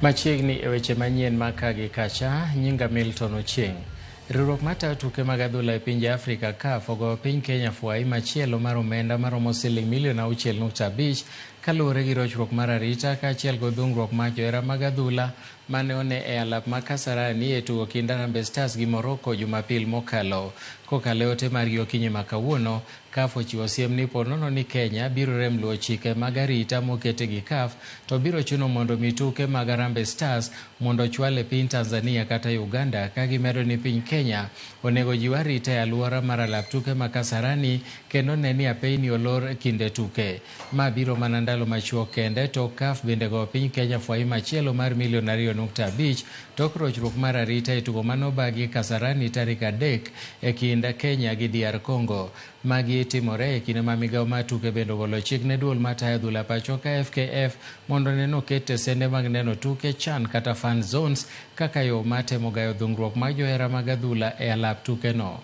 Machiegni e weche manyien ma ka gi kacha, nyinga Milton Ochieng'. Riwruok matayo tuke mag adhula e pinje Afrika CAF ogoyo piny Kenya fwai machielo mar omenda maromo siling milion 6.5 kaluwore gi rochruok mar arita kaachiel gi dhungruok mar johera mag adhula mane one e alap ma Kasarani e tugo kind Harambee Stars gi Morocco Jumapil mokalo. Kokalo e ote margi okinyi ma kawuono, CAF ochiwo siem ni po nono ni Kenya biro rem luwo chike mag arita moketi gi CAF to biro chuno mondo mi tuke mag Harambee Stars mondo ochwal e piny Tanzania kata Uganda ka gimedo ni piny Kenya onego jiw arita e aluora mar alap tuke ma Kasarani kendo ne ni apeyni olor kinde tuke. Ma biro mana ndalo machuok kende tok CAF bende goyo piny Kenya fwai machielo mar milion 2.5 tok rochruok mar arita e tugo manobagi Kasarani tarik 3 e kind Kenya gi DR Congo. Magi timore e kinde ma migawo mar tuke bende ogolo chik ne duol matayo adhula pacho ka FKF mondo ne oket tesende mag neno tuke CHAN kata fan zones kaka yo mar temo gayo dhungruok mag johera mag adhula e alap tukeno.